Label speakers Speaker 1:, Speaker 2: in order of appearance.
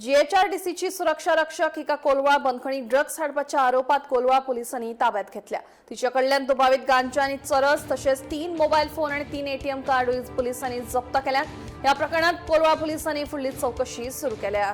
Speaker 1: जीएचआरडीसीची सुरक्षा रक्षक हिका कोलवाळ बंदखणी ड्रग्ज हाडपाच्या आरोपात कोलवाळ पोलिसांनी ताब्यात घेतल्या. तिच्या कडल्यान दुबावीत गांजा आनी चरस तशेंच 3 मोबायल फोन आणि 3 एटीएम कार्ड पोलिसांनी जप्त केल्यात. या प्रकरणात कोलवाळ पोलिसांनी फुडली चौकशी सुरू केल्या.